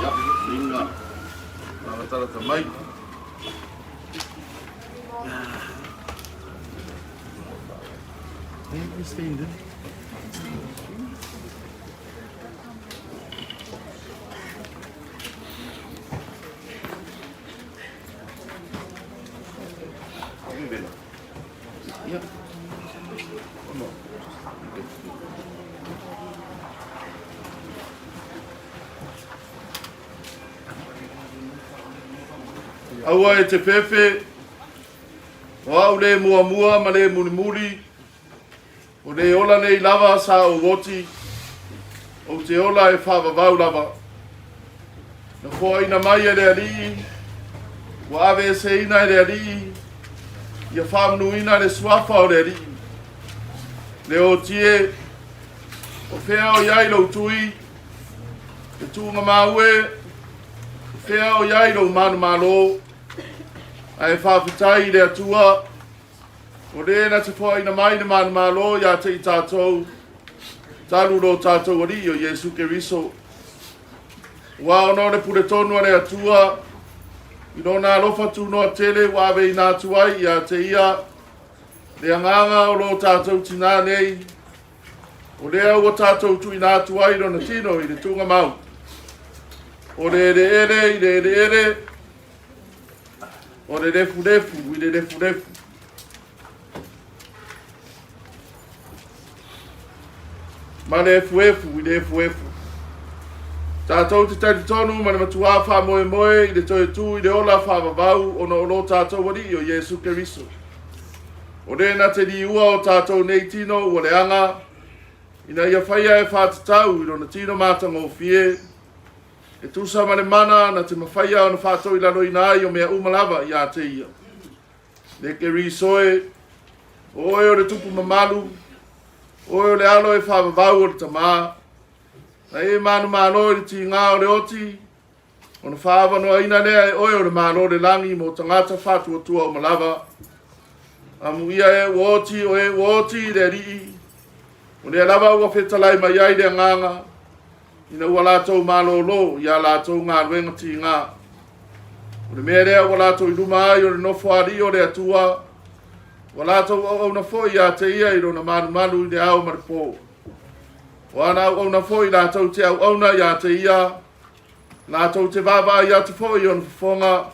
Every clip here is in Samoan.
Ia, inga lalatalata mai. Aua e te fefe, o au le muamua ma le mulimuli, o le ola nei lava sa ou oti, ou te ola e faavavau lava. Na foaina mai e le Alii, ua aveeseina e le Alii, ia faamanuina le suafa o le Alii. Le oti e, O fea o i ai lou tui? E tuugamau e, o fea o i ai lou manumalo? Ae faafetai i le Atua, o le na te foaina mai le manumalo ia te i tatou, talu lo tatou Alii o Iesu Keriso. Ua ona o le puletonu a le Atua, i lona alofa tunoa tele ua aveina atu ai ia te ia, le agaga o lo tatou tinā nei, o lea ua tatou tuuina atu ai lona tino i le tuugamau. O le eleele i le eleele, o le lefulefu i le lefulefu. Ma le efuefu i le efuefu. Tatou te talitonu ma le matuā faamoemoe i le toe tū i le ola faavavau ona o lo tatou Alii o Iesu Keriso. O le na te liua o tatou nei tino ua leaga, ina ia faia e faatatau i lona tino matagofie, e tusa ma le mana na te mafaia ona faatoilaloina ai o mea uma lava ia te ia. Le Keriso e, o oe o le tupu mamalu, o oe o le alo e faavavau o le Tamā, na e manumalo i le tigā o le oti, ona faaavanoaina lea e oe o le Malo o le lagi mo tagata faatuatua uma lava. Amuia e ua oti o e ua oti i le Alii, o lea lava ua fetalai mai ai le agaga, ina ua latou malōlō i a latou galuega tigā. O le mea lea ua latou i luma ai o le nofoalii o le Atua, ua latou auauna foi ia te ia i lona malumalu i le ao ma le pō. O ana auauna foi latou te auauna ia te ia, latou te vaavaai atu foi i ona fofoga,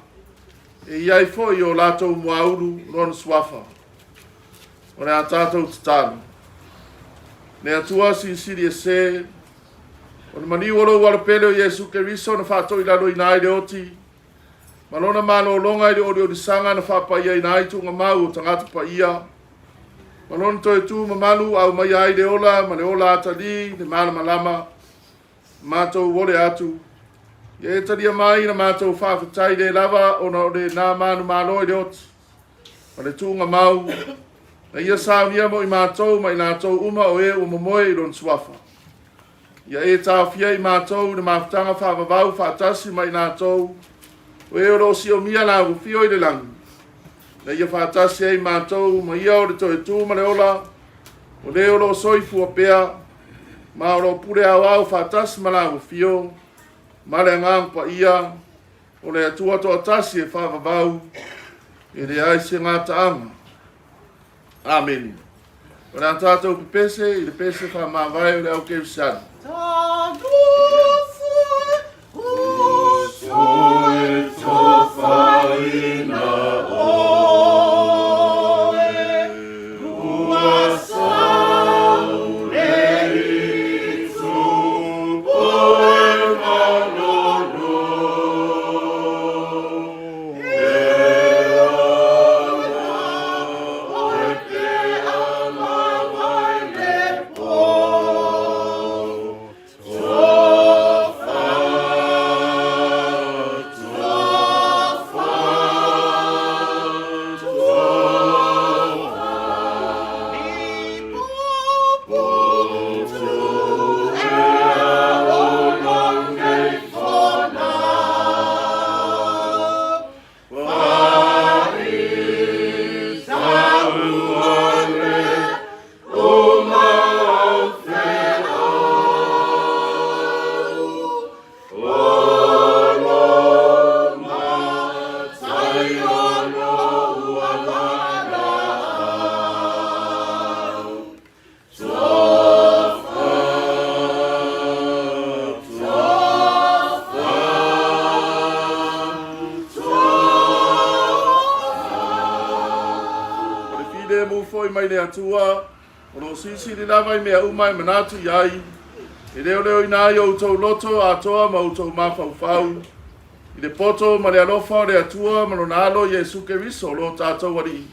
e i ai foi o latou muaulu lona suafa. O le a tatou tatalo. Le Atua Silisili Ese, o le maliu o lou Alo pele o Iesu Keriso na faatoilaloina ai le oti, ma lona malologa i le oliolisaga na faapaiaina ai tuugamau o tagata paia, ma lona toe tu mamalu aumaia ai le ola ma le ola atalī le malamalama, matou ole atu, ia e talia mai na matou faafetai le lava ona o le nā manumalo i le oti, ma le tuugamau, na ia saunia mo i matou ma i latou uma o e ua momoe i lona suafa. Ia e taofia i matou i le mafutaga faavavau faatasi ma i latou o e o lo o siomia la ua i le lagi, na ia faatasi ai matou ma ia o le toe tu ma le ola, o le o lo o soifua pea, ma o lo o pule aoao faatasi ma la ua fio, ma le agaga paia, o le Atua toatasi e faavavau, e leai se gataaga. Amene. O le a tatou pepese i le pese faamavae o le au kerisiano. O le filemu foi mai le Atua, o lo o silisili lava i mea uma e manatu i ai, e leoleoina ai outou loto atoa ma outou mafaufau, i le poto ma le alofa o le Atua ma lona Alo Iesu Keriso lo tatou Alii,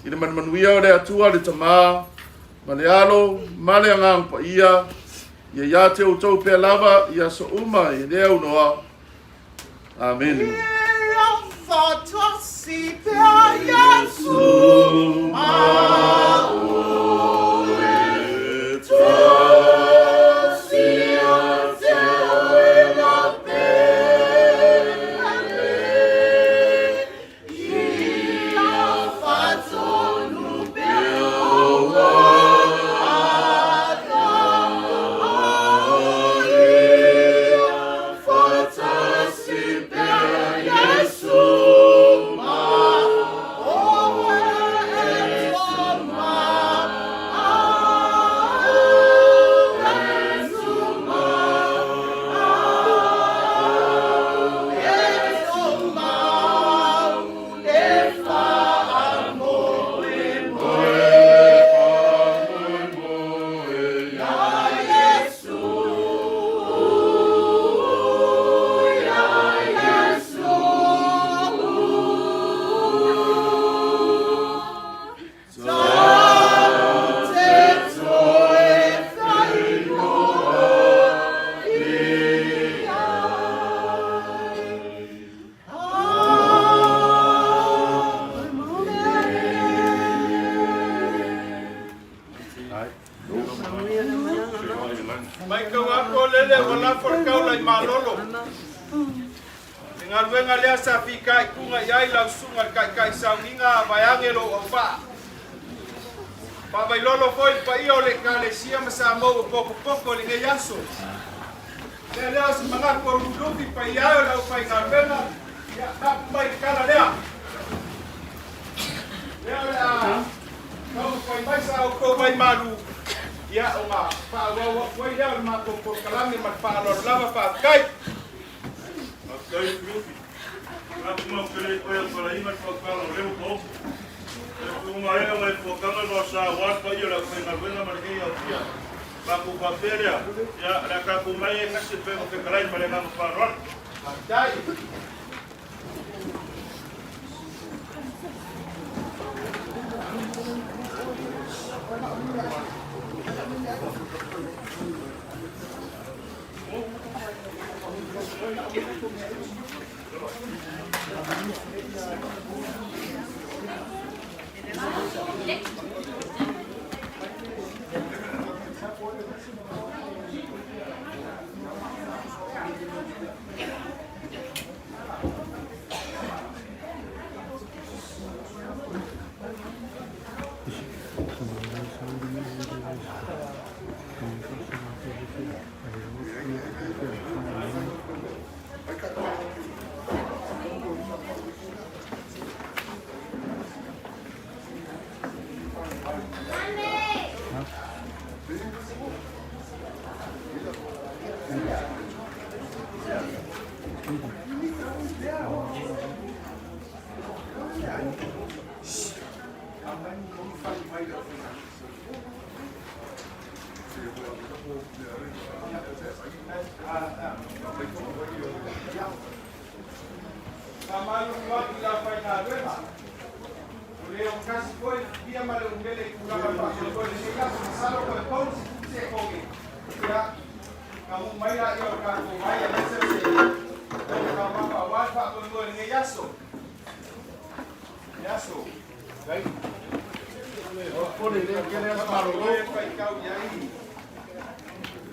i le manumanuia o le Atua le Tamā, ma le Alo, ma le Agaga Paia, ia ia te outou pea lava i aso uma e le aunoa. Amene. Matau atu o lele ua lafo le taula i Malolo. Le galuega lea sa fitaituga i ai lau susuga i le Taitai Sauniga vaeane lou auvaa. Faavailolo foi le paia o le Ekalesia ma Samoa ua potopoto i lenei aso. Lea lea o se manatu o Lufilufi, paia e o le aufaigaluega, ia mapu mai le tala lea. Lea o le a taumafai mai sa outou vaimalu, ia ona faaauau atu ai lea o le matou polokalame ma le faaaloalo lava. Faafetai. Faafetai Lufilufi. Manatu ma ou te le i toe aofalaina le fautuaga o lea ua taoto. E tuuga ai ona e fuataga ma sa aua le paia o le aufaigaluega ma lenei aofia. Matou faapea lea, ia, o le a tatou omai ai e tasi le Faiga Fetalai ma le agaga faaaloalo. Faafetai. Faamalulu atu i le aufaigaluega, o le ogatasi foi le pipia ma le umele i tulaga faamoemoe i lenei aso. Masalo toe 30 sekone, ia, taunuu mai laia o le tatou vai aemaise o se taumafa aua le faamoemoe i lenei aso. Le aso. Pole le kele as malolo. E faitau i ai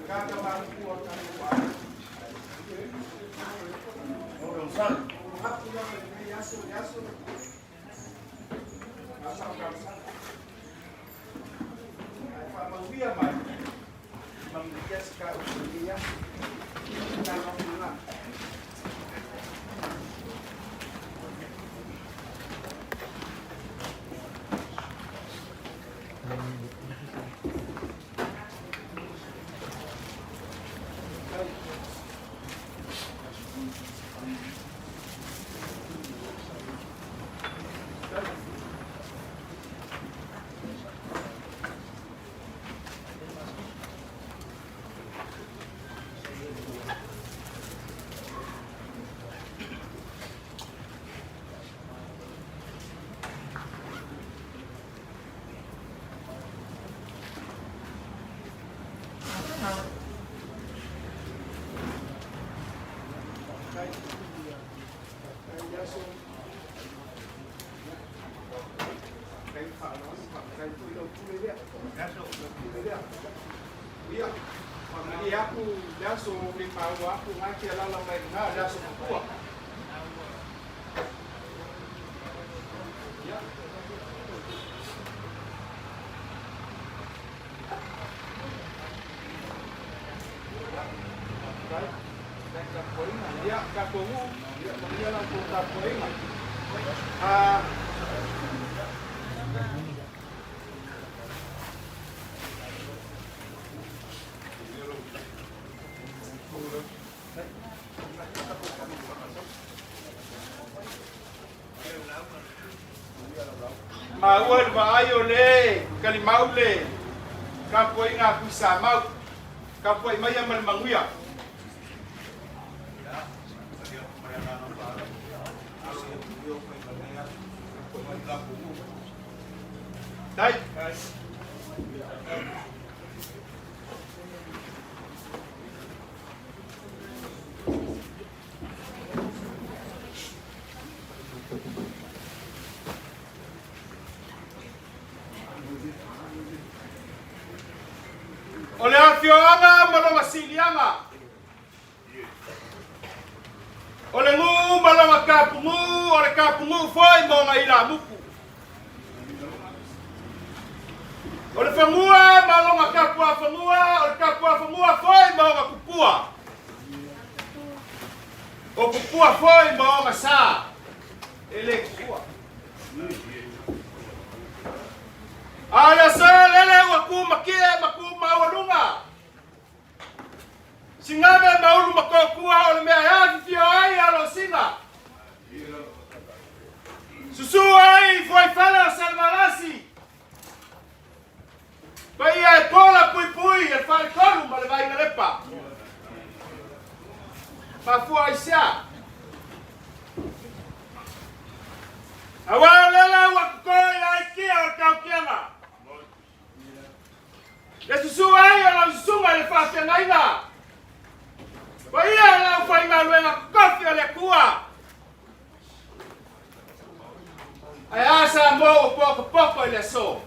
tagata matutua o tatou aiga. Manatu lava i lenei aso, le aso, aso o talosaga. Ae faamauia mai, manuia se taupu i lenei aso. Talo atu lena. Ia, faamalie atu le aso le maua atu na te alala mai lena le aso matua. Ia. Ia, tatou nuu, ia, manuia la outou tapuaiga. Ah, Maua i le vaai o le talimau le tapuaiga a Tuisamau. Tapuai maia ma le manuia. Dai. O le afioaga ma lona O le guu ma lona kapuguu, o le kapuguu foi ma ona ilamuku. O le fanua ma lona tapuafanua, o le tapuafanua foi ma ona kupua. O kupua foi ma ona sa e le kupua. A o le aso lele ua tu matie ma tu maualuga. Sigave ma ulu makokua o le mea e afifio ai Alosina. Susu ai i fuaifale o Salevalasi. Paia e pola puipui e le faletolu ma le vaigalepa. Mafua ai sea. Aua o lele ua koko i ai kia o le taukiaga. Le susu ai o lau susuga i le faafeagaiga. Paia e le aufaigaluega kofi a le Atua. Ae a Samoa ua pokopoko i le aso.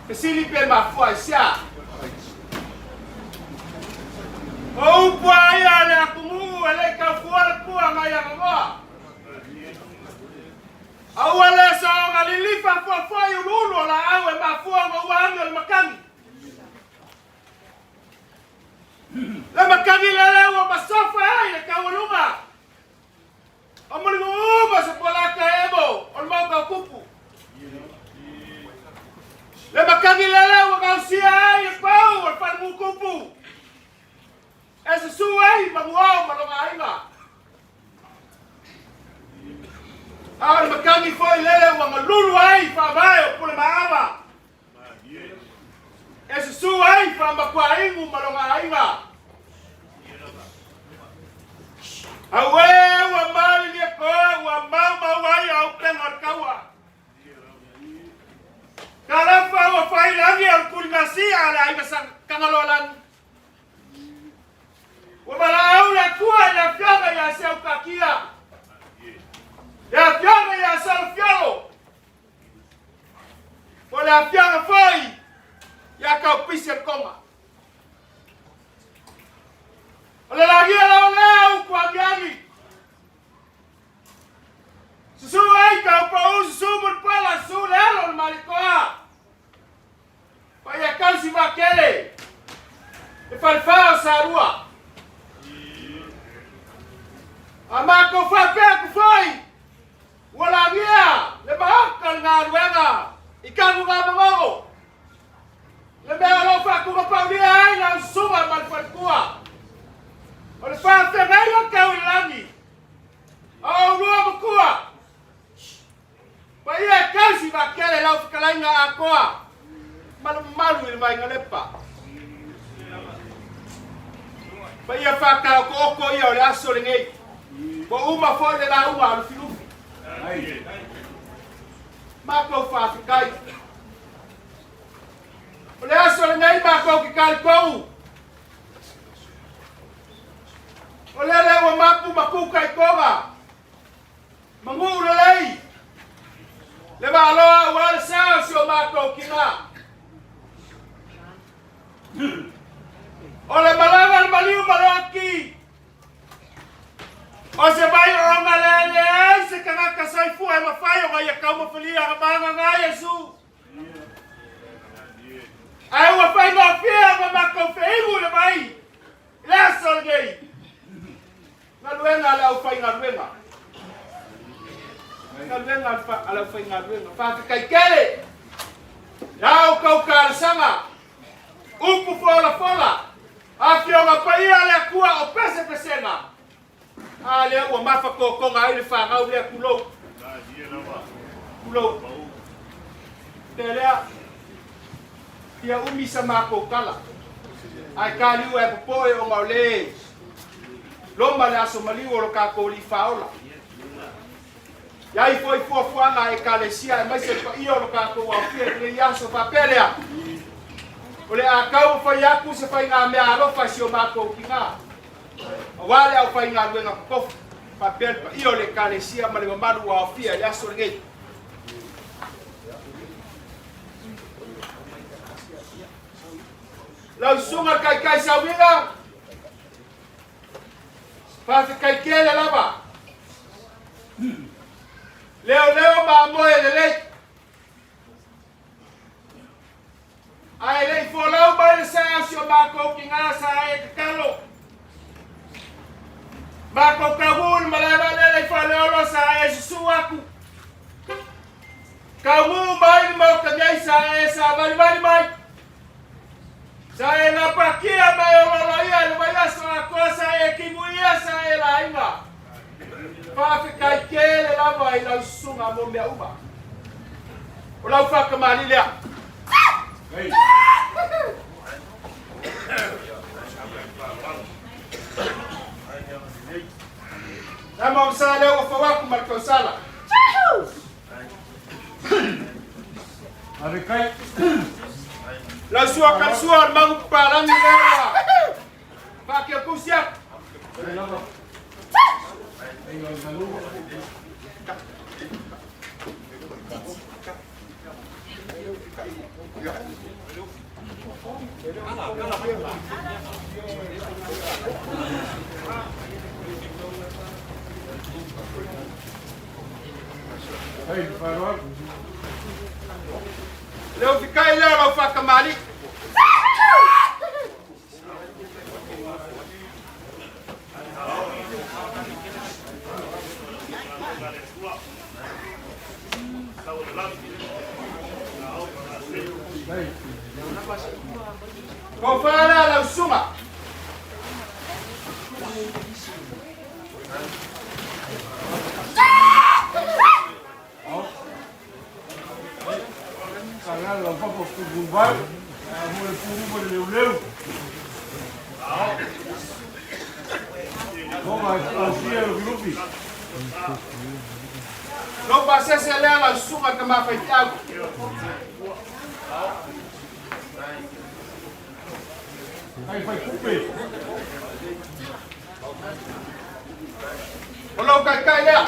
Fesili pe mafua i sea. O upu a ia a le atunuu e le i taufua le pua nai Aganoa. A ua le soona lilifa fuafua i uluulu o laau e mafua ona ua agi o le makani. Le makani lele ua masofa ai le taualuga o Mulimu'u ma Sepolata Emo o le Maota o Tupu. Le makani lele ua gausia ai le pau o le Falemutupu e susu ai Manuao ma lona aiga. A o le matagi foi lele ua galulu ai faavae o Pule Maava e susu ai Faamatuainu ma lona aiga. Auē ua malilie koa ua maumau ai aupega o le taua. Talofa ua fai lagi o le tuligasia a le aiga Tagaloalagi. Ua valaau le Atua i le afioga ia Seutakia, le afioga ia Salofiolo, po le afioga foi ia Kaupisi o le Tonga. O le lagia lava lea upu agiagi. Susu ai Taupou, susu Mulipola, susu le alo o le Malietoa. Paia tausi vaatele le falefa o Sarua. A matou faapea atu foi, ua lagia le maota o le galuega i Tanugamanono, le mea o lo o faatugapaulia ai lau susuga ma le faletua. O le faafeagaiga tau i le lagi a oulua matua. Paia e tausi vaatele lau fetalaiga atoa ma le mamalu i le Vainalepa. Paia faataotooto ia o le aso lenei. Ua uma foi le lauga a Lufilufi. Matou faafetai. O le aso lenei matou te talitonu. O lele ua mapu ma kuka i toga. Manu lelei le valoa aua le sa o si o matou tina. O le malaga le maliu ma le aki. O se vai o le leai se tagata soifua e mafai ona ia taumafalia na magaga Iesu. Ae ua faigofie ona matou feigu le vai i le aso lenei. Galuega a le aufaigaluega. Galuega a le aufaigaluega. Faafetai tele. La outou talosaga. Upu folafola. Afioga paia a le Atua o pesepesega. A lea ua mafa totoga ai le fanau lea tulou. Tulou. Te lea. Fia umi sa matou tala. Ae taliu e popoe ona o le loma le aso maliu o lo tatou Alii Faaola. E ai foi fuafuaga a Ekalesia aemaise le paia o lo tatou aofia i lenei aso faapea lea, o le a taumafai atu se faigamea alofa i si o matou tina, aua le aufaigaluega totofi, faapea le paia o le Ekalesia ma le mamalu ua aofia i le aso lenei. Lau susuga le Taitai Sauiga, Faafetai tele lava. Leoleo ma amoe lelei. Ae le i folau mai le sa o si o matou tina sa e tatalo. Matou taunuu i le malae vaalele i Faleolo sa e susu atu. Taunuu mai i le maota nei sa e savalivali mai. Sa e gapatia ma e ololoia i le vaiaso atoa sa e timuia sa e laina. Faafetai tele lava i lau susuga mo mea uma. O lau faakamali lea. Nama o sa lea ua fau atu ma le tausala. Faafetai. Lau sua kalasua o le magu papalagi lea ua faakeukusi atu. Leo fikai lea o lau faakamali'i. Tofa lea lau susuga. Lou pasese lea lau susuga tama faifeau. O lou taitai lea.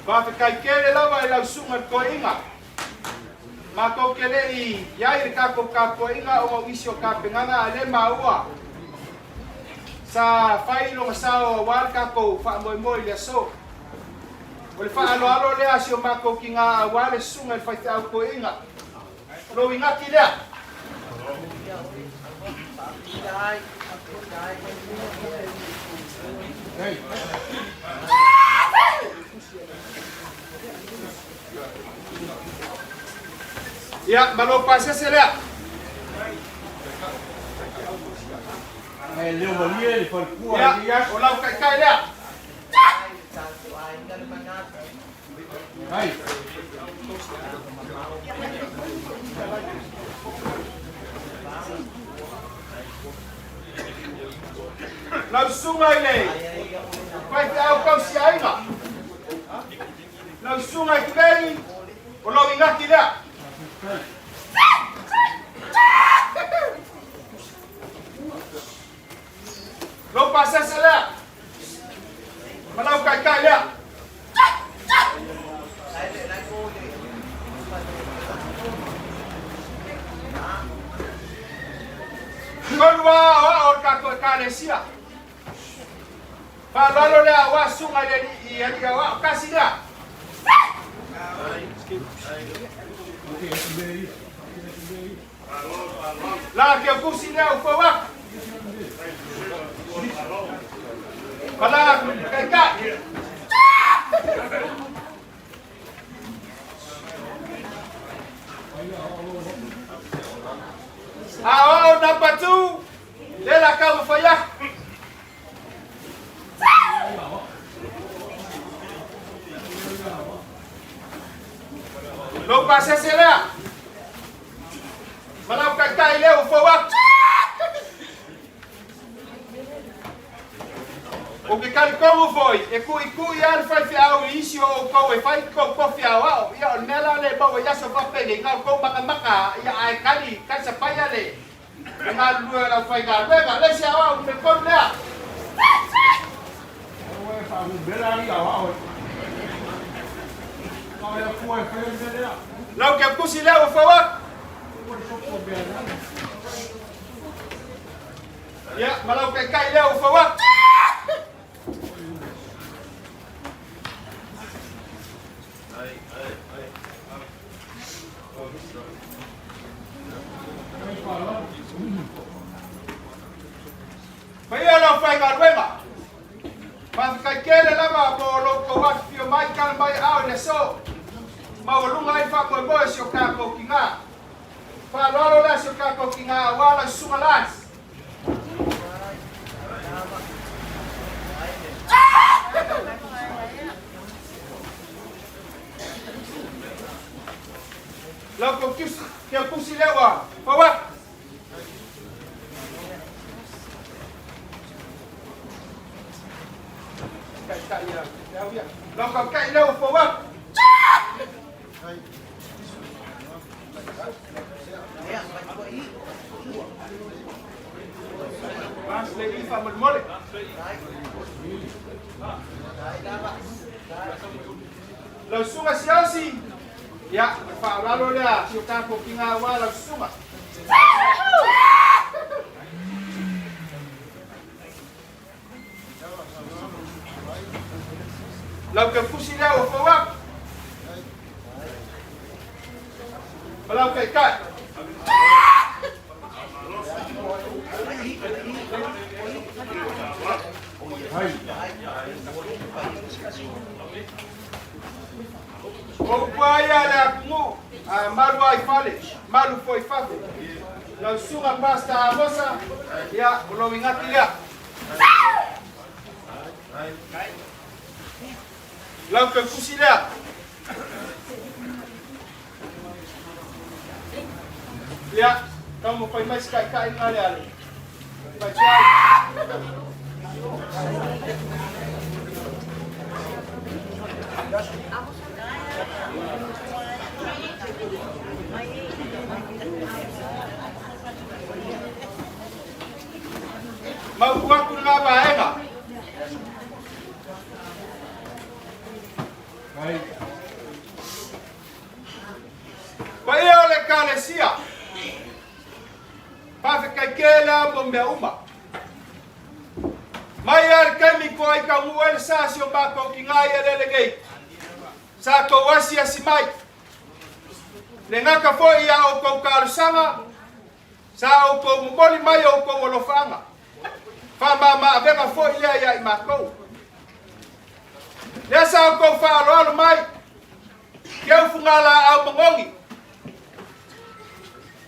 Faafetai tele lava i lau susuga i le toeaina. Matou te le i i ai i le tatou tapuaiga ona o nisi o tapenaga a le maua sa fai lona sao aua le tatou faamoemoe i le aso. O le faaaloalo lea a si o matou tina aua le susuga i le faifeau toeaina. O lou inati lea. Ia, ma lou pasese lea. Ia, o lau taitai lea. Lau susuga i le faifeau tausiaiga. Lau susuga i Tulei, o lou inati lea. Lou pasese lea. Ma lau taitai lea. Tolu lava aoao o le tatou Ekalesia. Faaaloalo lea aua susuga i le alii i alii aoao. Tasi lea. La keukusi lea ua fou atu. Ma la taitai. Aoao namba 2, le la taumafai atu. Lou pasese lea. Ma lau taitai lea ua fou atu. Ou te talitonu foi, e tuitui lava le faifeau i isi o outou e fai tou tofi aoao. Ia, o le mea la lea e maua i aso faapenei, na o tou matamata, ia, ae tali, tali sapaia le galulue o le aufaigaluega. Le isi aoao numera 3 lea. Lau ke kusi lea ua fau atu. Ia, ma lau taitai lea ua fau atu. Paia lau faigaluega. Faafetai tele lava mo lo outou afifio mai tala mai aao i le aso. Maualuga ai le faamoemoe o si o tatou tina. Faaaloalo la si o tatou tina aua lau susuga Lance. Lau tou tusi lea ua fau atu. Lau tautai lea ua fou atu. Faamolemole. Lau susuga Siaosi, ia, o le faaaloalo lea si o tatou tiga aua lau susuga. Lau taufusi lea ua fou atu. Ma lau taitai. O upu lava ia a le atunuu, a malu lava i fale, malu foi i fafo. Lau susuga Pastor Amosa, ia, o lou igati lea. Lau taufusi lea. Ia, taumafai mai se taitaiga lea le Mau atu lena vaega. Paia o le Ekalesia, Faafetai tele a mo mea uma. Mai a le taimi toa i taunuu ai le sa si o matou tina i eleele nei, sa tou asiasi mai. Le gata foi i a outou talosaga, sa outou momoli mai outou alofaaga. Faamama-avega foi lea ia i matou. Lea sa outou faaaloalo mai, keu fugalaau manogi,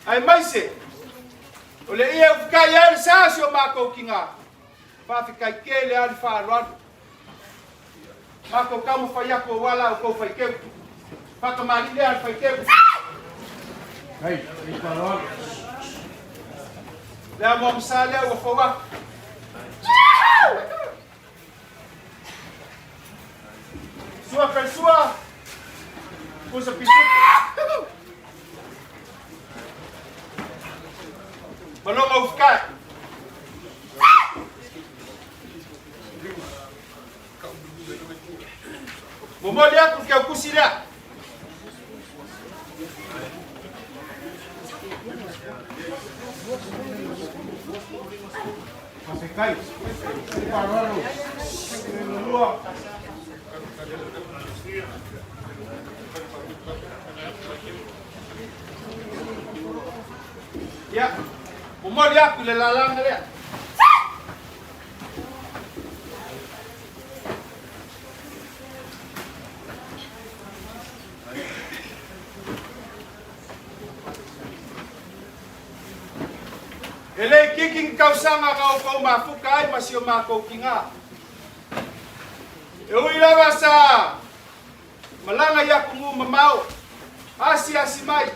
aemaise o le ia ufikai ai le sa o si o matou tina. Faafetai tele a le faaaloalo. Matou taumafai atu aua la outou faiteu. Faatamalii lea le faiteu. Lea moamasa lea ua fou atu. Sua Kaisua, Kusa Pisupo. Maloga ufikai. Momoli atu le taukusi lea. Faafetai. Faaaloalo. Lua. Ia, momoli atu le lalana lea. E le itiiti ni tausaga na outou mafuta ai ma si o matou tina. E ui lava sa malaga i atunuu mamao, asiasi mai,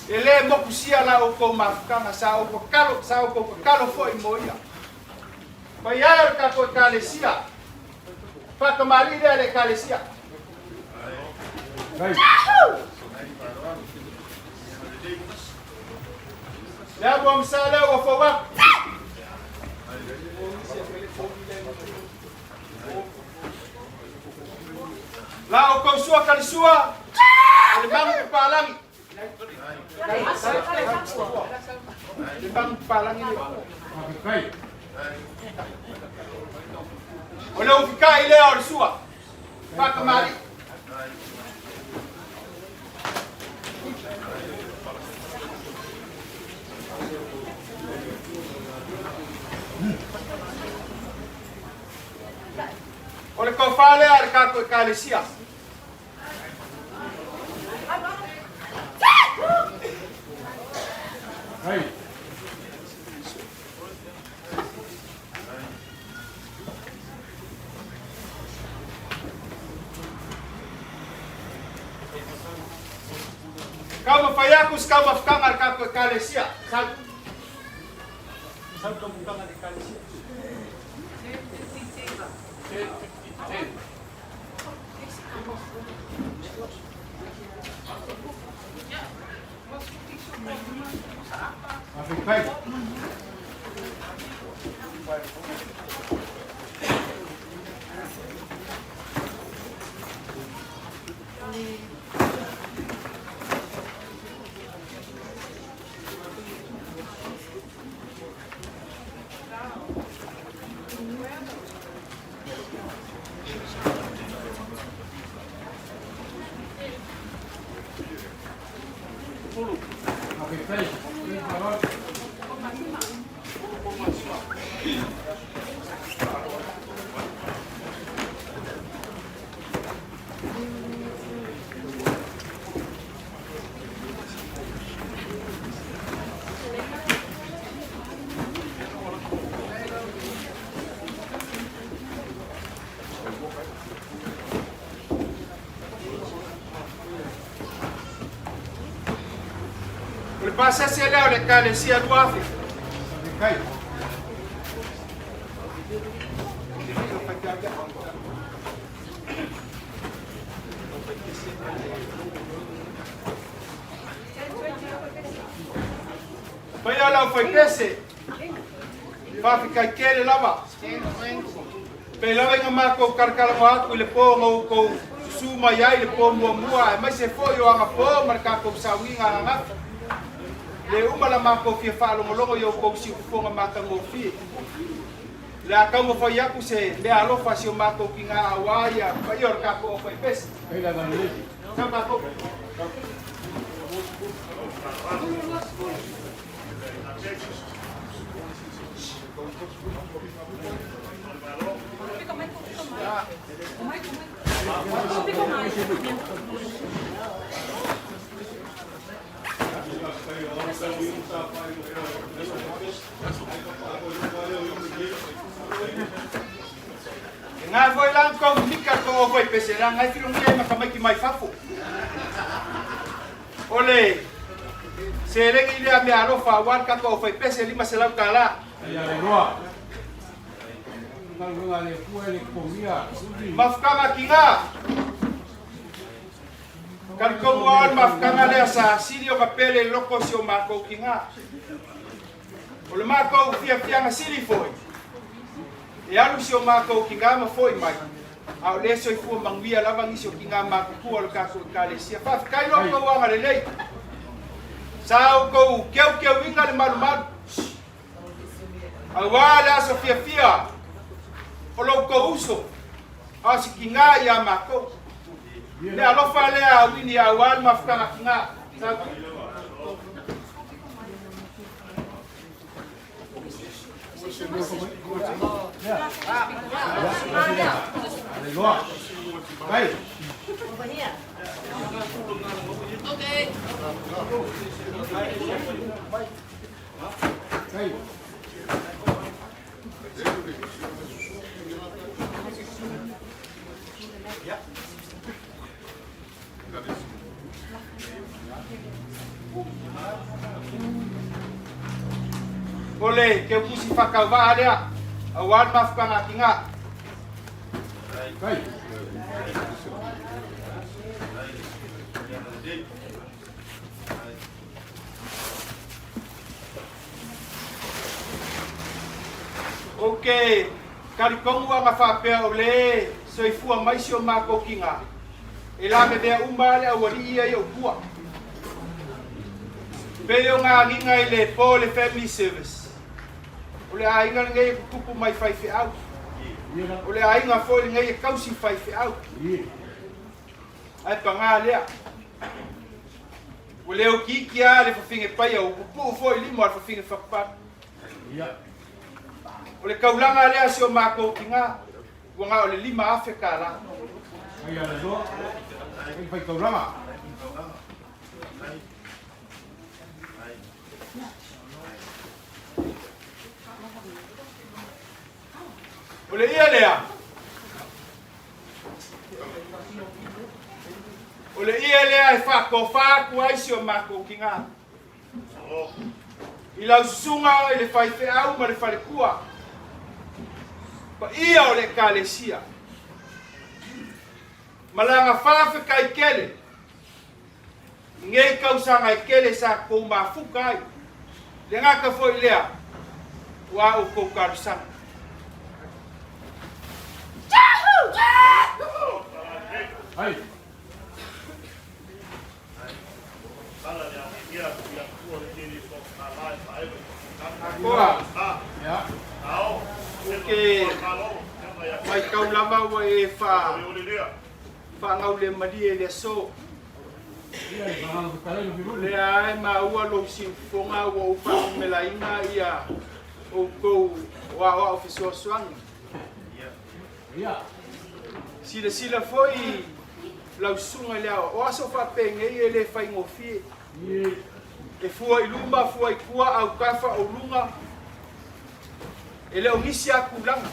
e le mokusia la outou mafutaga, sa outou tatalo foi mo ia. Paia e o le tatou Ekalesia, faatamalii lea le Ekalesia. Lea ua masa lea ua fou atu. La oukou sua kalisua, o le magu papalagi. Le magu papalagi le. O le ufikai lea o le sua. Faakamali'i. O le tofa lea a le tatou Ekalesia. Taumafai atu se taumafataga a le tatou Ekalesia. Sau. Sau taumafataga a le Ekalesia. O le pasese lea o le Ekalesia 2000. Paia o le aufaipese, faafetai tele lava. Pei lava ina matou talatalanoa atu i le po na outou susu mai ai i le po muamua aemaise foi o agapo ma le tatou sauniga ananafi. Le uma la matou fia faalogologo i outou siufofoga matagofie. O le a taumafai atu se mea alofa a si o matou tina aua ia paia o le tatou aufaipese. Sau tatou. E ngā foi la kou mika ko o foi pese la ngai filongia ai ma tamaiti mai fafo. O le seleni lea mea alofa aua le tatou aufaipese $500. Mafutaga kiga. Talitonu lava o le mafutaga lea sa sili ona pele i le loko o si o matou kiga. O le matou fiafiaga sili foi, e alu si o matou kiga ma foi mai, a o lea e soifua manuia lava nisi o kiga matutua o le tatou Ekalesia. Faafetai lo outou agalelei. Sa outou keukeuina le malumalu aua le aso fiafia o lo outou uso a o si kiga ia matou. Le alofa lea a Wini aua le mafutaga kiga. Sa O le keupusi faatauvaa lea aua le mafutaga atiga. Ou te talitonu ana faapea o le soifua mai si o matou tiga. E lavevea uma lava le aualii ia i ou tua. Pei o ngā agiga i le po i le family service, o le aiga lenei e tutupu mai faifeau. O le aiga foi lenei e tausi faifeau. Ae pagā lea, ua le utiiti lava le fafine paia, ua pupuu foi i lima o le fafine fatufatu. O le taulaga lea a si o matou tina, ua na o le $5,000. Ai ala loa. Ai fai taulaga. O le ia lea, o le ia lea e faatofa atu ai si o matou tina. I lau susuga i le faifeau ma le faletua, paia o le Ekalesia, ma lana faafetai tele i nei tausaga e tele sa tou mafuta ai, le gata foi lea o a outou talosaga. Ai. Akoa, ou te matau lava ua e faagaulemalie i le aso. O lea lava e maua lou siufofoga ua ou faamumelaina ia outou o aoao fesoasoani. Silasila foi lau susuga i le ao, o aso faapenei e le faigofie. E fua i luma, fua i tua, autafa o luga, e le o nisi lava tulaga.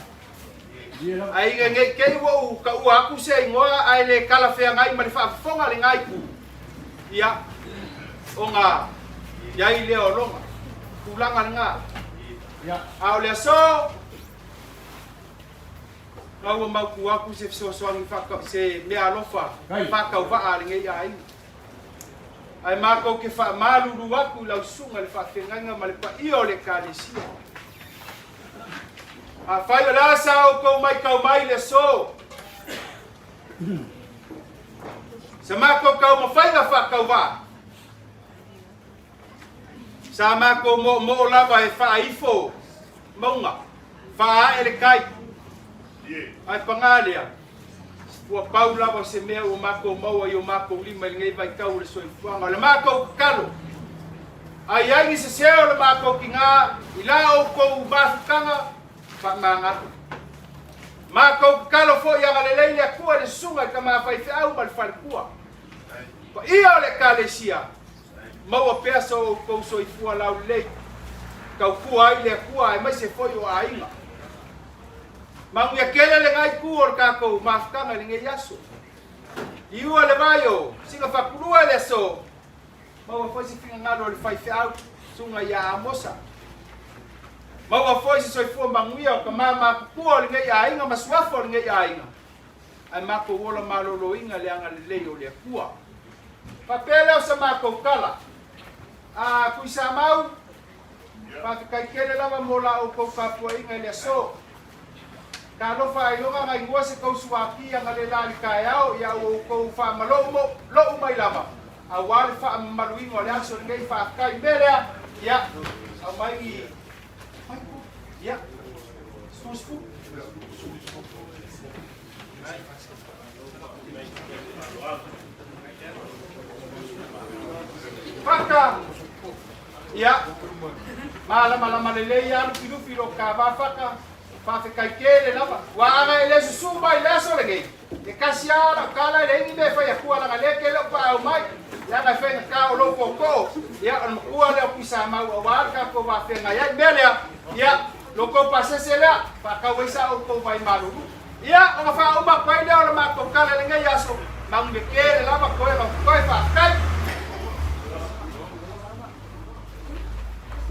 Ae ina ne i te i ua ou taua atu se igoa ae le talafeagai ma le faafofoga a lena itu, ia, ona i ai lea o lona tulaga lena. A o le aso, Na ua mautu atu se fesoasoani se meaalofa faatauvaa a lenei aiga. Ae matou te faamalulu atu i lau susuga i le faafeagaiga ma le paia o le Ekalesia. Afai o le a sa outou maitau mai i le aso, sa matou taumafaiga faatauvaa, Sa matou moomoo lava e faaifo mauga, faaae le tai. Ae pagā lea, ua pau lava o se mea ua matou maua i o matou lima i lenei vaitau o le soifuaga. O le matou tatalo, a i ai ni sese o le matou tiga i la outou mafutaga, faamagalo. Matou tatalo foi agalelei le Atua i le susuga i tama faifeau ma le faletua. Paia o le Ekalesia, Maua pea so outou soifua laulelei, tautua ai le Atua aemaise foi o aiga. Manuia tele lena itu o le tatou mafutaga i lenei aso. Liua le vai o sina fakulua i le aso, maua foi se finagalo o le faifeau, susuga ia Amosa. Maua foi se soifua manuia o tama matutua o lenei aiga ma suafa o lenei aiga. Ae matou ola maloloina le agalelei o le Atua. Faapea lea o sa matou tala. A Tuisamau, faafetai tele lava mo la outou tapuaiga i le aso. Talofa ailoga na igoa se tou suati agalela i le taeao ia ua outou faamalou mo lou mai lava aua le faamamaluina o le aso lenei. Faafetai. I mea lea, ia, aumai ni ia, 10. Faka! Ia, malamalama lelei lava Lufilufi i lou kava Faka, faafetai tele lava. Ua aga e le susu mai i le aso lenei, e kasi lava lau tala e leai ni mea e fai atua leaga lea e tele ou paau mai, leaga e faigata o lou tootoo, ia o le matua lea o Tuisamau aua le tatou vafeagai ai. Mea lea, ia, lo outou pasese lea, faatau ai sa outou vai malulu. Ia, ona faauma atu ai lea o le matou tala i lenei aso, manuia tele lava toe ma toe faafetai.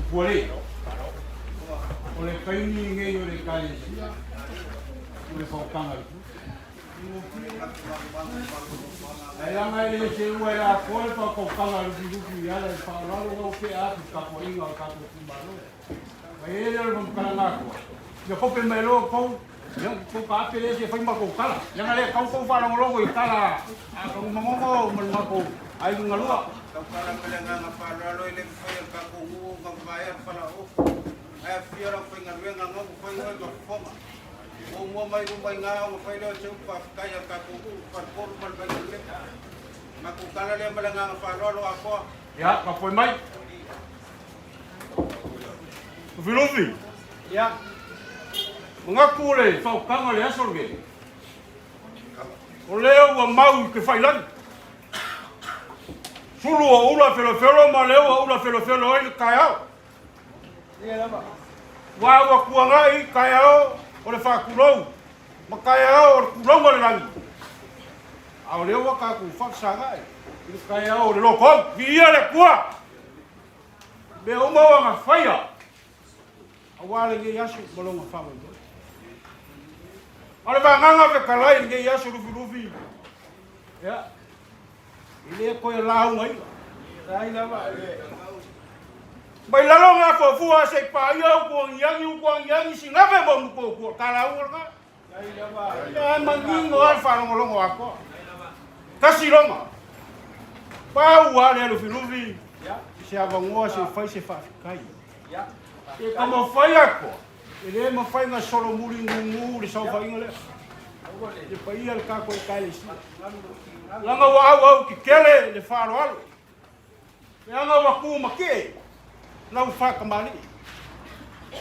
Upualei, o le taimi lenei o le Ekalesia o le faautaga i tua. Ae leaga e le seua e atoa le faatautaga a Lufilufi i ala i le faaaloalo lau pea atu i le tapuaiga o le tatou itumalo. Mai ai lea o le faamatalaga atoa, ia kope mai loa outou. Ia, kou kaape lea se fai makou tala. Leaga lea kau kou faalogologo i tala a Tagumagogo ma le makou aiga galua. Tautala ma le agaga faaaloalo e le mafai e le tatou nuu ona vaea le falaoofu ae afifio le aufaigaluega na ua fai oe ma fofoga. Muamua mai luma i ina ona fai lea o se upu faafetai a le tatou nuu, Faletolu ma le Vaigalelepa. Matou tala lea ma le agaga faaaloalo atoa. Ia, tapuai mai. Lufilufi. Ia. Manatu le faautaga i le aso lenei, o lea ua mau i Kefailagi. Sulu o ula felofelo ma lea ua ula felofelo ai le taeao. Ua ua tuanai taeao o le faatulou ma taeao o le tulauga o le lagi. A o lea ua tatou faafesagai i le taeao o le lotoau. Viia le Atua! Mea uma ua na faia aua lenei aso ma lona faamoemoe. A o le vagaga fetalai i lenei aso Lufilufi, ia, e le toe laugaina. Leai lava. Mai lalo ngā fuafua se i paia upu angiangi upu angiangi sinave mo mutuatua ka lauga lena. Leai lava. Ia manino lava le faalogologo atoa. Tasi loga. Pau lava lea Lufilufi i se avanoa se i fai se faafetai. E taumafai atoa, e le mafai ona solomuli gugu le saofaiga lea. Le paia le tatou Ekalesia. Leaga ua auau tetele le faaaloalo. Leaga ua tu matie lau faatamalii.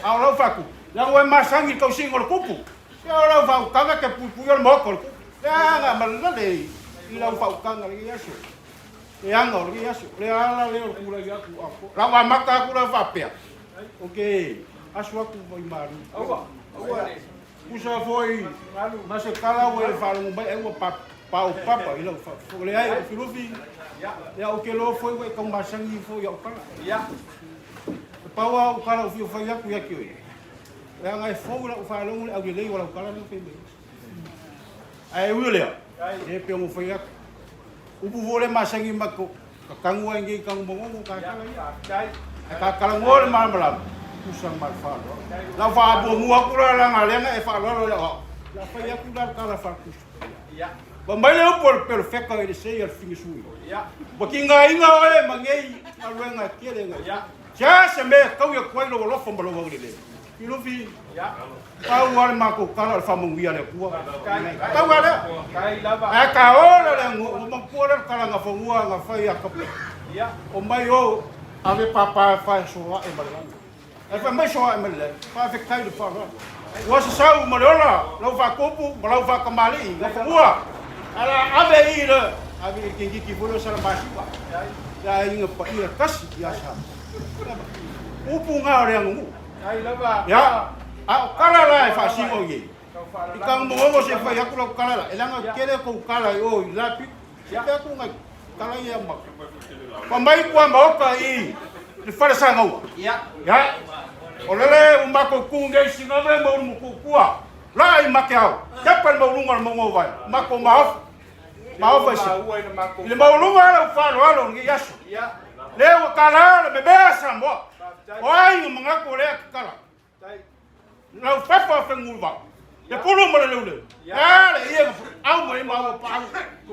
A o lau faatupu, leaga ua e masani i le tausiga o le tupu. Ia o lau faautaga e te puipuia le maota o le tupu. Leaga malele i lau faautaga i lenei aso. Leaga o lenei aso, o le ala lea o le tulai atu atoa. Lau amata atu la faapea, ou te asu atu i malu. Aua, aua le. Tusa foi ma se tala ua e faalogo mai ai ua paopapa i lau faafofoga. Leai, Lufilufi, ia ou te iloa foi ua e tau masani foi i au tala. E pau lava au tala ua fia fai atu ia te oe, leaga e fou i lau faalogo le aulelei o lau tala lea ua fai mai ai. Ae ui o lea, e pei ona ou fai atu, upu foi lea masani matou, ka tanu ai nei tanu magogo ka tala ia. Ae ka talanoa le malamalama, tusa ma le faaaloalo. Lau faamuamua atu la leaga lea na e faaaloalo i lau ao, la fai atu la le tala faatusa. Fai mai le upu a le perofeta i le sei a le finisui. Ua tigaina oe ma nei galuega e tele na ia. Sea se mea e taui atu ai lou alofa ma lou agalelei. Lufilufi, pau lava le matou tala o le faamanuia a le Atua. Pau lava lea. Ae ka ola le aganuu, ua manatua lea le tala na fanua na fai ia Kape. Omai o ave papa e faasoae ma le lagi. Ae fai mai soae ma le lagi, faafetai i le faaaloalo. Ua sasau ma le ola lau faatupu ma lau faatamalii na fanua. Ae la ave i le ave i le kengiki foi lea o Salamasiva. Le aiga paia tasi ia Samoa. Upu na o le aganuu. Ia, a o tala la e faasino i ai, i Tanumogogo se fai atu lau tala la, e leaga tele tou tala i o i la pito. Se fai atu nai tala ia ma fa mai kua maota i le fale sagaua. Ia, o lele ua matou tu nei sinave ma ulu kukua, la i make ao, tepa le mauluga o le mauga o vai, matou maofa. Maofa i se. I le maualuga lau faaaloalo o lenei aso. Lea ua tala le memea Samoa. O ai ua manatu o lea tatala. Lau fefa o feguluvao. Le pulu ma le leuleu. A le ia na au mai ma ua paau.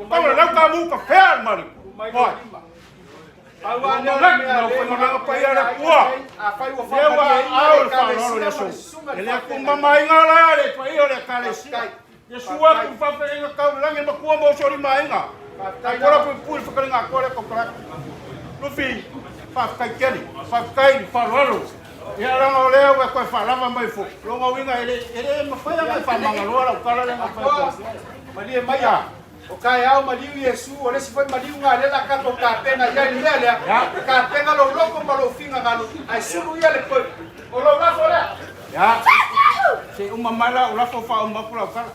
Tau le lau kamu ka fea le mali. Oi. Manatu lau faimalaga paia le Atua. Lea ua ao le faaaloalo i le aso. E le atumamaina la le paia o le Ekalesia. Iesu atu i faafeaiga tau le lagi matua mo soli maega. Ai kola pui pui whakalinga atoa le kokaraki. Lufi, faafetai tele, faafetai le faaaloalo. Ia leaga o lea ua toe faalava mai foi. Lona uiga e le, e le mafai ona e faamagaloa lau tala lea na fai atu. Malie maia, o taeao maliu Iesu, o le isi foi maliu na lea la tatou tapena i ai le mea lea, tapena lou loto ma lou finagalo, ae sulu ia le poi. O lou lafo lea. Ia, se i uma mai la ou lafo faauma atu lau tala.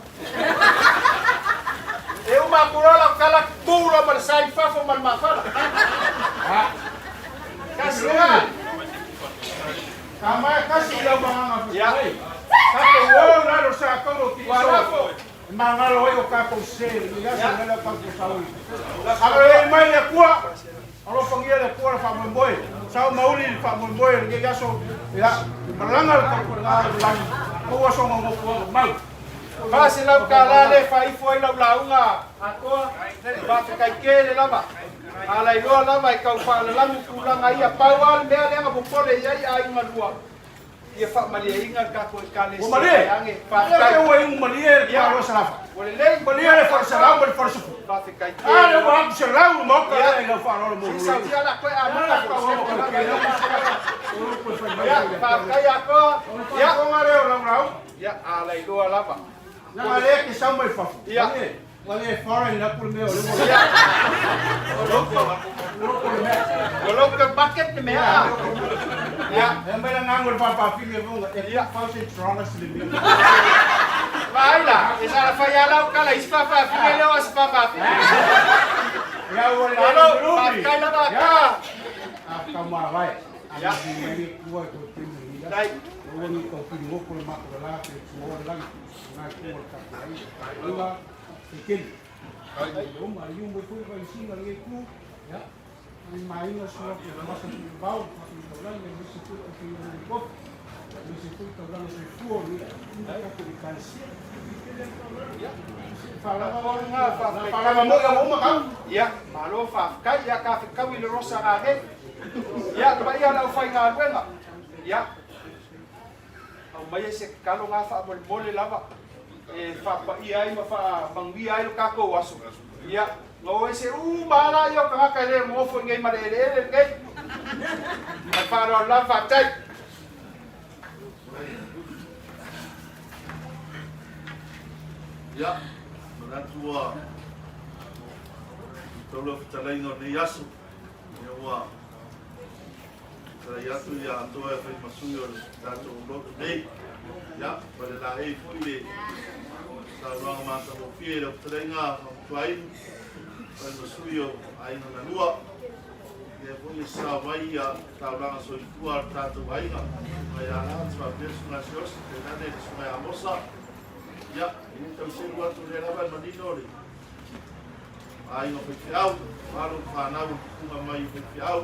E uma atu loa lau tala, tu loa ma le sa i fafo ma le mafala. Tasi lena. Ka mai kasi i lau magaga fetalai. Tatou o i lalo sa tau o Ua lafo. E magalo ai o tatou se i aso lele o tatou saui. Agalelei mai le Atua. Alofagia le Atua le faamoemoe. Sao mauli le faamoemoe i lenei aso. Ia, malaga le tapuaiga i le lagi. Maua sona nofoaga mau. $400 lea e faaifo ai lau lauga atoa. Faafetai tele lava. A lailoa lava e tau faalalagu tulaga ia. Pau lava le mea lea na popole i ai aiga lua, ia faamalieina le tatou Ua Ekalesia malie. Vaeane. Lea Faafetai. ua iu malie le Ia. palo salafa. Ua lelei. Malie le faleselau ma le falesefulu. Faafetai A lea tele. ua atu selau le Maota Ia. lea i lau faaaloalo mo Se sautia la koe amata Ia, Ia, faafetai atoa. Ia, o lea o lau lauga. Ia, a lailoa lava. Leaga lea e te sau mai fafo. Ia. Ua le foreign atu le mea o le Ia. ua le mea. O local market le mea. Ia. E mai la ngango le faapafine fonga. E Ia. $1,000 le mea. Vaai la, e sala fai ala o kala isi faafafine lea o se faafafine. Ia ua le Malo, faafetai lava atoa. A ka mavae. Ia. A mai le kua ko te ni. Dai. Ua ni ko pili ngoko le mako la ke tuo le langi. Nga ku le ka ai. Ua te keli. Ai o ma yu mo ko ba isi nga le ku. Ya. Ai mai nga sua ko masa ku bau ko ko la le ni ku ko ku ni ko. Ni ku ko la se fu ni. Ni ko ku ka si. Falava mo ia uma ka. Ia, malo faafetai, ia ka fekau i le rosa gage. Ia, le paia o le aufaigaluega. Ia, aumaia se tatalo ga faamolemole lava e faapaia ai ma faamanuia ai lo tatou aso. Ia, na o ese uma lava laia o tagata e le nonofo i nei ma le eleele lenei. Ma le faaaloalo lava, faafetai. Ia, manatu ua taula fetalaiga o lenei aso, ia ua fetalai atu ia atoa e fai ma sui o le tatou lotu nei. Ia, ma le laei foi le saunoaga matagofie i lau fetalaiga Faamutuainu, fai ma sui o Aiga na Lua. Lea foi e sao mai ia taulaga soifua a le tatou aiga, Susuga ia Lance faapea Susuga Siaosi, tainane le Susuga ia Amosa. Ia, e le tau selu atu o lea lava e manino le aiga faifeau, o alo ma fanau o tupuga mai i faifeau.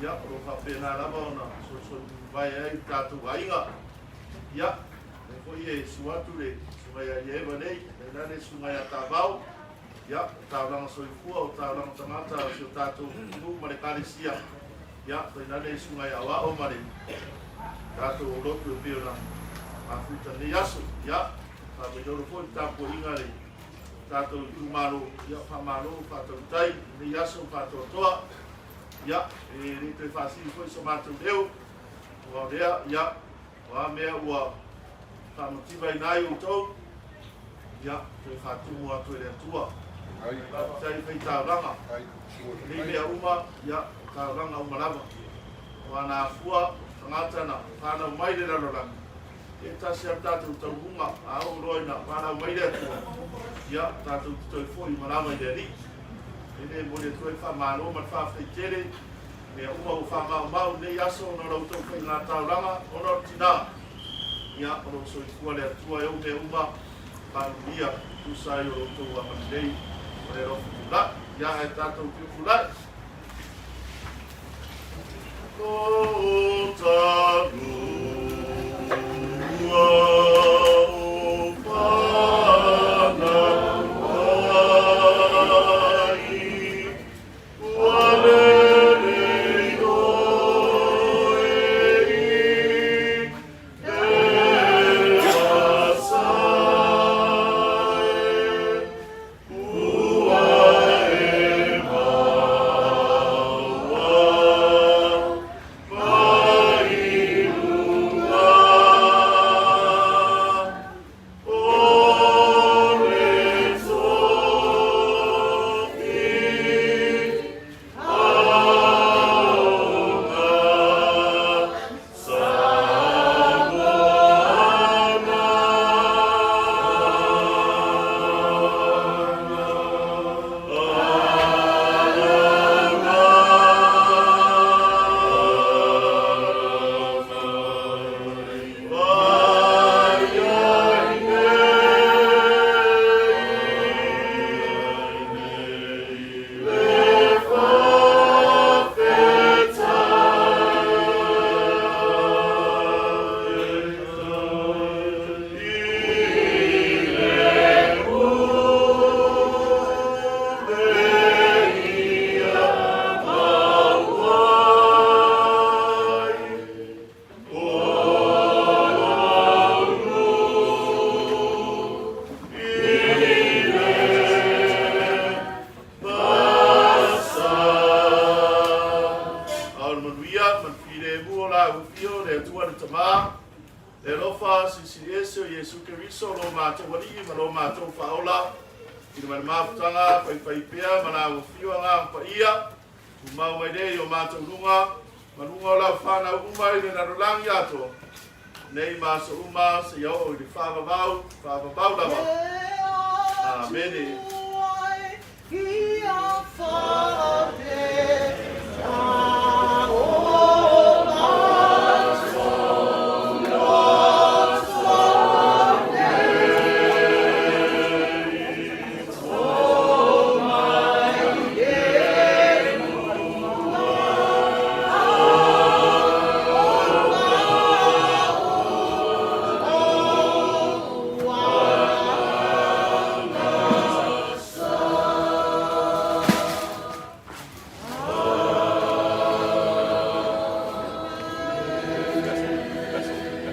Ia, o lo o faapena lava ona solisoli vae ai le tatou aiga. Ia, lea foi e susu atu le Susuga ia Ieva nei, tainane le Susuga ia Tavao. Ia, o taulaga soifua, o taulaga tagata o si o tatou nuu ma le Ekalesia. Ia, tainane le Susuga ia Aoao ma le tatou aulotu e pei ona mafuta i lenei aso. Ia, faamailolo foi le tapuaiga a le tatou itumalo. Ia, faamalo faatautai i lenei aso faatoatoa. Ia, e le toe faasili foi so matou leo, aua o lea, ia, o a mea ua faamativaina ai outou, ia, toe faatumu atu e le Atua. Faafetai fai taulaga. Nei mea uma, ia, o taulaga uma lava. Aua na afua tagata na fanau mai le lalolagi, e tasi lava le tatou taunuuga, a oo loa ina fanau mai le Atua, ia, tatou te toe foi uma lava i le Alii. E le momoli atu ai le faamalo ma le faafetai tele i mea uma ua faamaumau i lenei aso ona o la outou faiga taulaga ona o le tina. Ia, o lo o soifua le Atua e ou mea uma manuia tusa ai o lo outou agalelei ma le alofa tulai. Ia, ae tatou piupulai. Lo talua o fanau ai, ua lele i oe i le vasa e, ua e Afifio le Atua le Tama, le alofa silisili ese o Iesu Keriso lo matou Alii ma lo matou Faaola, i le mafutaga faifaipea ma la afio agaga paia, tumau mai lea i o matou luga, ma luga o lau fanau uma i le lalolagi atoa, nei ma aso uma seia oo i le faavavau, faavavau lava. Amene.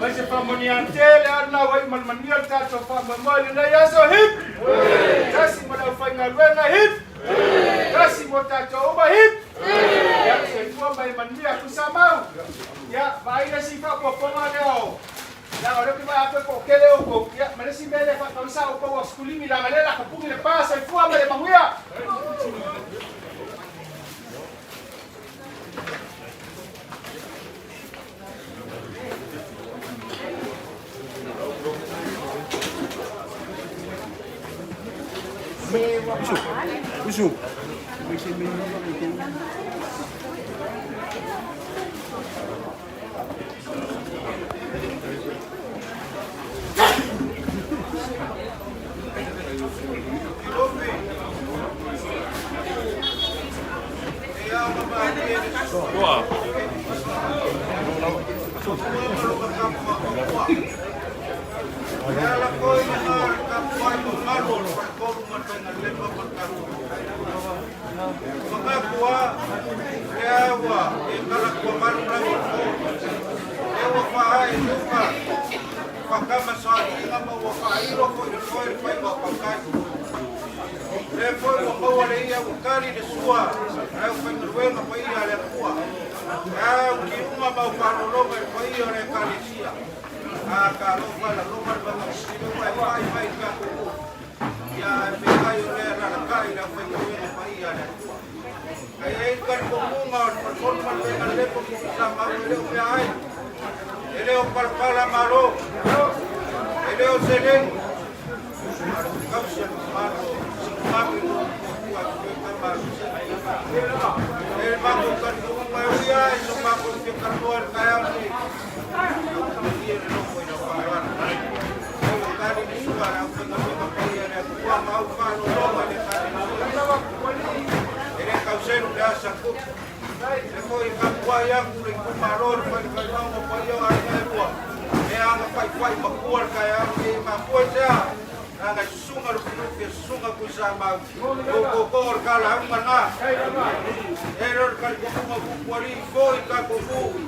Mai se faamanuiaga tele a lena ua iu ma le manuia le tatou faamoemoe i lenei aso. Hip! Tasi mo le aufaigaluega. Hip! Tasi mo tatou uma. Hip! Ia, soifua ma ia manuia. Tuisamau. Ia, vaai le isi faaopoopoga lea o leaga o lea ou te vaai atu e toatele outou, ia, ma le isi mea lea e faatauisa outou a sefulimi leaga lea o le a tapuni le pa. Soifua ma ia manuia. Usu. Le foi ua maua le ia ua kali le sua le aufaigaluega paia a le Atua. Au tiuga ma au faalologa i le paia o le Ekalesia. A talofa e laloma le mauga ua e fai mai i le tatou nuu. Ia ae feagai o lea e alalatai i le aufaigaluega paia a le Atua. Ae i ai le talitonuga o le faletolu ma le faigalelepo mo Tuisamau e le o meaai, e le o palapala malo, e le o seleni, a o le tausi a le mamalu o Siumalu i lou tuatua e toe tama E le matou talitonuga e ui lava i so matou fia talanoa i le taeao lenei, ae ua malie le loto i lau faaaloalo. E ua tali le sua a le aufaigaluega paia i le Atua ma au faalologa i le Ekalesia. E le tauselu le asa tupu. E foi e tapuai atu le itumalo i le Falefaimaoga paia o aiga e lua, e agafaifai matua le taeao lenei e mafua i se a? Leaga e susuga Lufilufi, e susuga Tuisamau, o outou o le talauga lena. E le o le talitonuga o Pupualii foi i tatou nuu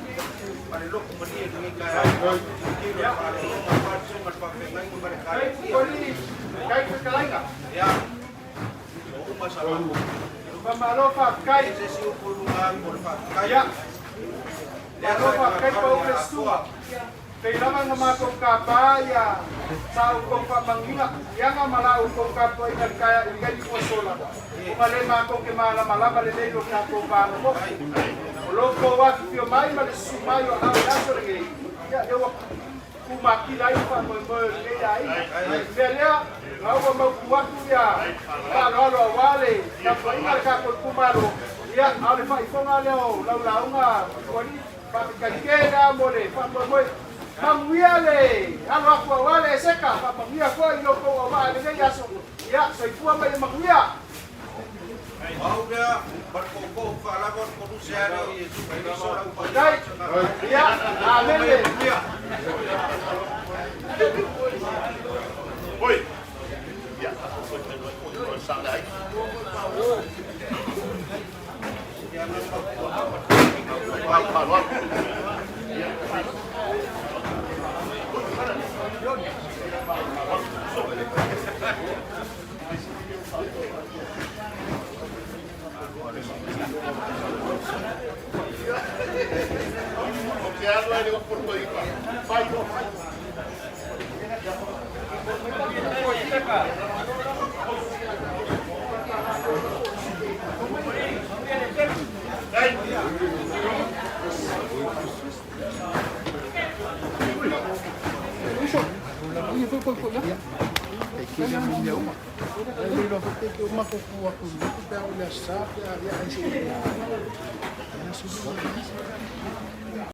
ma le loto malie i lenei taeao. Tilotilo le faalologa, faalesoga le faafeagaiga ma le ekalesia. Ia, ua uma sa matou. Faamalo faafetai. E se isi upu i luga atu o le faafetai. Ia, malo faafetai pau le susuga. Pei lava na matou tapa ia sa outou faamanuiga iana ma la outou tapuaiga i le taimi ua sola, ona le matou te malamalama lelei i lo tatou va nonofo. O lo outou afifio mai ma le susu mai o aao i le aso lenei, ia lea ua tumatila ai le faamoemoe o lenei aiga. O le mea lea, na ua mautu atu ia faaaloalo aua le tapuaiga a le tatou itumalo, ia a o le faaifoga lea o lau lauga Pupualii. Faafetai tele lava mo le faamoemoe. Manuia le alo atu aua le Eseka, faamanuia foi i lo outou auvaa i lenei aso. Ia, soifua ma ia manuia. O au lea ma le tootoo faalava o le koluse ale o Iesu Keriso lau Faafetai. Ia, amene. Manuia. Oi. Ia, o sa le ai.